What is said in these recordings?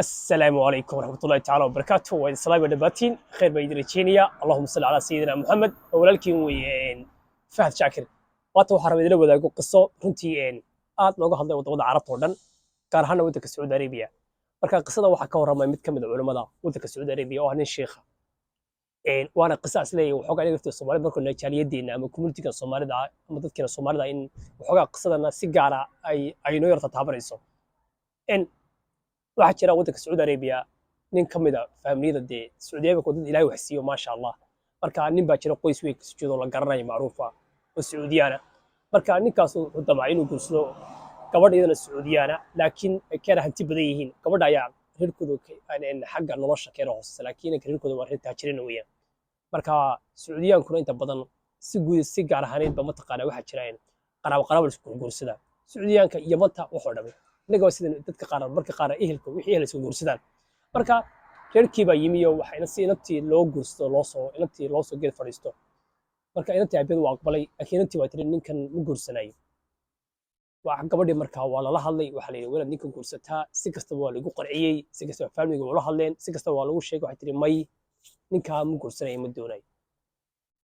Asalaamu calaykum waraxmatullahi tacaala wabarakaatu. Waa idin salaamaya dhammaantiin, khayr baa idin rajeynayaa. Allahuma salli calaa sayidina Muxamed. Waa walaalkiin weye, Fahad Shaakir. Maanta waxaan rabaa idinla wadaago qiso runtii aad looga hadlay waddamada Carabta oo dhan, gaar ahaana waddanka Sacuudi Arabiya. Marka qisada waxaa ka warramay mid ka mid a culimmada waddanka Sacuudi Arabiya oo ah nin sheikha. Waana qisa is leeyahay waxoogaa inaga laftiisa Soomaalida markuu jaaliyadeenna ama communityga Soomaalida ama dadkeena Soomaalida in waxoogaa qisadana si gaara ay noo yarta taabanayso. Waxaa jira waddanka Sacuudi Arabiya nin ka mid a faamiliyada dee Sacuudi Arabiya, dad Ilaahay wax siiyo, maasha Allah. Marka nin baa jira qoys weyn kasoo jeedo, la garanayo, macruuf ah oo Sacuudiyaana. Marka ninkaas wuxuu damcay inuu guursado gabadh iyadana Sacuudiyaana, laakiin ay keena hanti badan yihiin. Gabadha ayaa reerkooda xagga nolosha keena hooseysa, laakiin inanka reerkooda waa reer taajiriina weeyaan. Marka Sacuudiyaankuna inta badan si guud si gaar ahaaneedba mataqaanaa waxaa jira qaraabo qaraabo la isku guursadaa. Sacuudiyaanka iyo Manta waxoo dhamay innaga waa sida dadka qaar, marka qaar ehelka wixii ehel isku guursadaan. Marka reerkii baa yimi oo waxayna si inantii loo guursado loosoo inantii loosoo geed fadhiisto. Marka inantii aabeed waa aqbalay, laakiin inantii waa tiri, "Ninkan ma guursanayo." Waa gabadhii. Markaa waa lala hadlay, waxaa la yidhi, "Walaad ninkan guursataa." Si kastaba waa lagu qarciyey, si kastaba faamiliga waa ula hadleen, si kastaba waa lagu sheegay. Waxay tiri, "May, ninkaa ma guursanayo, ma doonayo."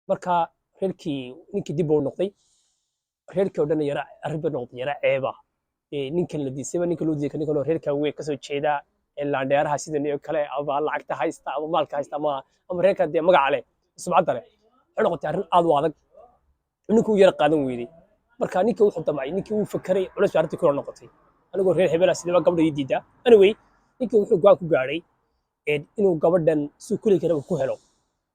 Marka reerkii ninkii dib buu noqday. Reerkii oo dhan yara arrin bay noqotay, yara ceeba ninkan la diisayba, ninka loo diiday, ninkan oo reerkan weyn kasoo jeeda ee laandheeraha sidan iyo kale ama lacagta haysta ama maalka haysta ama reerkan dee magaca leh, sumcadda leh. Waxay noqotay arrin aad u adag. Ninkuu yara qaadan weydey. Marka ninkii wuxuu damcay, ninkii wuu fakeray, culays bay arrintii kula noqotay. "Anigoo reer hebela sidee baa gabadha ii diidaa?" Anyway, ninkii wuxuu go'aan ku gaadhay inuu gabadhan si kuli karaba ku helo.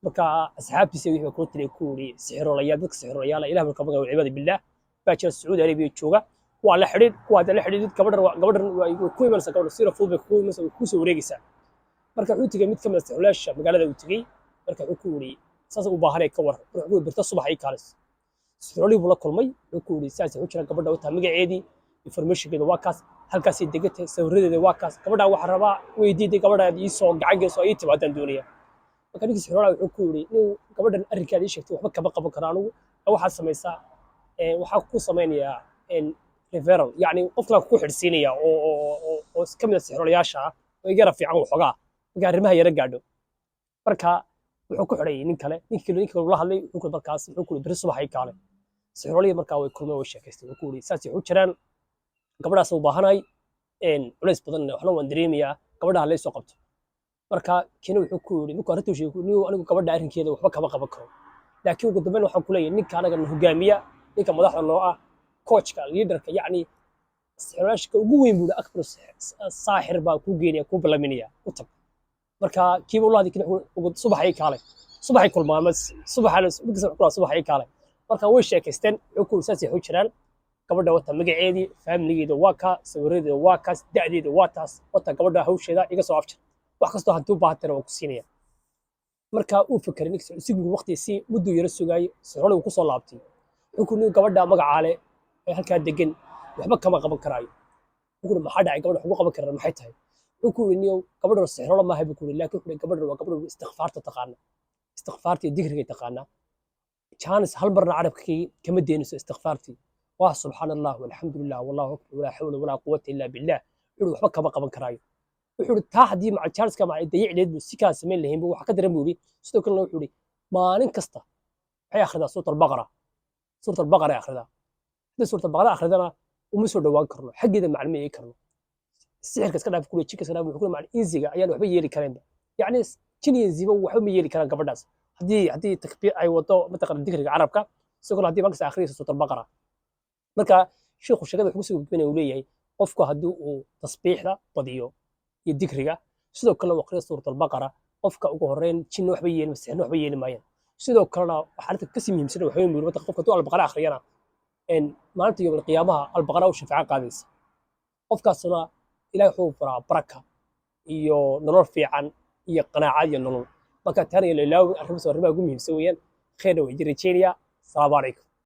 Marka asxaabtiisa wixii kula tilay ku yidhi, sixiroolayaal, dadka sixiroolayaal, Ilah baa ka magan, walciyaadu billah, baa jira Sacuudi Arabiya jooga, waa la xidhiidh. Kuwa hadda la xidhiidhid, gabadhan way ku imanaysaa, gabadha sira fudud bay ku imanaysaa, way kuu soo wareegaysaa. Marka wuxuu tegey mid ka mid ah sixirolayaasha magaalada uu tegey. Marka wuxuu ku yidhi, "Saas u baahanay, ka war?" Marka wuxuu ku yidhi, "Birta subax ii kaalis." Sixirolihii buu la kulmay. Wuxuu ku yidhi, "Saas wuxuu jira, gabadha wataa, magaceedii, informationkeeda waa kaas, halkaasay degatay, sawiradeeda waa kaas. Gabadhaan waxaa rabaa, way diiday, gabadhaan ii soo gacan geyso, ii timaadaan doonaya." Marka ninkii sixirolaha wuxuu ku yidhi, "Nin, gabadhan arrinkaada ii sheegtay waxba kama qaban karo anigu. Waxaad samaysaa, waxaa ku samaynayaa referral, yacni qof kalaan ku xidhsiinaya oo ka mid ah sixirolayaasha ah oo iga yara fiican waxoogaa marka arrimaha yara gaadho." Marka wuxuu ku xidhay nin kale. Ninkii kale ula hadlay, wuxuu ku markaas wuxuu ku yidhi, "Beri subax ii kaale." Sixirolihii markaa way kulmeen, way sheekaysteen. Wuxuu ku yidhi, "Saas waxu jiraan, gabadhaas u baahanahay, culays badan waxna waan dareemayaa, gabadha ha soo qabto." Marka kina wuxuu ku yidhi, ninkuu arrintuu sheegay, "Niyow, anigu gabadha arrinkeeda waxba kama qaban karo, laakiin ugu dambeyn waxaan ku leeyahay ninka anaga na hogaamiya, ninka madaxda noo ah, coachka, leaderka, yacni sixirolayaasha ugu weyn buu yidhi, akbar saaxir baa kuu geenaya, kuu ballaminaya, u tag." Marka kiiba ula hadlay, kina ugu subaxay kaalay. Subaxay kulmaan ama subaxa midkasta wuxuu ku lahaa, "Subaxay kaalay." Marka way sheekaysteen. Wuxuu ku yidhi, "Saas waxu jiraan, gabadha wata, magaceedii, faamiligeeda waa kaa, sawiradeeda waa kaas, da'deeda waa taas, wata gabadha hawsheeda iga soo afjar, wax kastoo hanti u baahantana waan ku siinaya." Marka uu fakeray ninka sigu waqti si mudduu yara sugaayey, sixirolii uu ku soo laabtay. Wuxuu ku yidhi, "Gabadha magacaa leh ee halkaa degan waxba kama qaban karaayo." Wuxuu ku yidhi, "Maxaa dhacay? Gabadha wax ugu qaban karaa maxay tahay?" Wuxuu ku yidhi, "Niyow, gabadha sixirolo maaha," buu ku yidhi, "laakiin," wuxuu yidhi, "gabadha waa gabadha istikfaarta taqaana, istikfaarta iyo dikriga taqaana. Jaanis hal marna carabka kama deynayso istikfaartii, waa subxaan Allah walxamdulilah wallahu akbar walaa xawla walaa quwata illa billah." Wuxuu yidhi, "Waxba kama qaban karaayo." Wuxuu yidhi, "Taa haddii maca jaaniska maca dayicleed buu si kaa samayn lahayn buu waxa ka daran," buu yidhi. Sidoo kalena wuxuu yidhi, "Maalin kasta waxay akhridaa suurat Albaqara, suurat Albaqara ay akhridaa. Haddii suurat Albaqara akhridana, uma soo dhowaan karno xaggeeda, macna ma eegi karno. Sixirka iska dhaaf kule, jinka iska dhaaf, wuxuu kule, macna insiga ayaan waxba yeeli kareenba, yacni jin iyo insiba waxba ma yeeli karaan gabadhaas haddii takbiir ay wado, mataqana, dikriga carabka, sidoo kale haddii markasta akhriyayso suurat Albaqara." Marka sheikhu sheekada wuxuu kusoo gudbinaya, uu leeyahay, qofku haddii uu tasbiixda badiyo iyo dikriga, sidoo kalena uu akhriyo suurat Albaqara, qofka ugu horreyn jinna waxba yeeli, sixirna waxba yeeli maayaan. Sidoo kalena waxaa arrinta kasii muhiimsan waxa weyn buu yidhi, qofka hadduu Albaqara akhriyana, maalinta yowmal qiyaamaha Albaqara u shafaaco qaadaysa qofkaasuna. Ilahay wuxuu furaa baraka iyo nolol fiican iyo qanaacad iyo nolol. Marka taana iyo la ilaawin arrimahaas, arrimaha ugu muhiimsan weeyaan. Khayrna waa idin rajeynayaa. Asalaamu calaykum.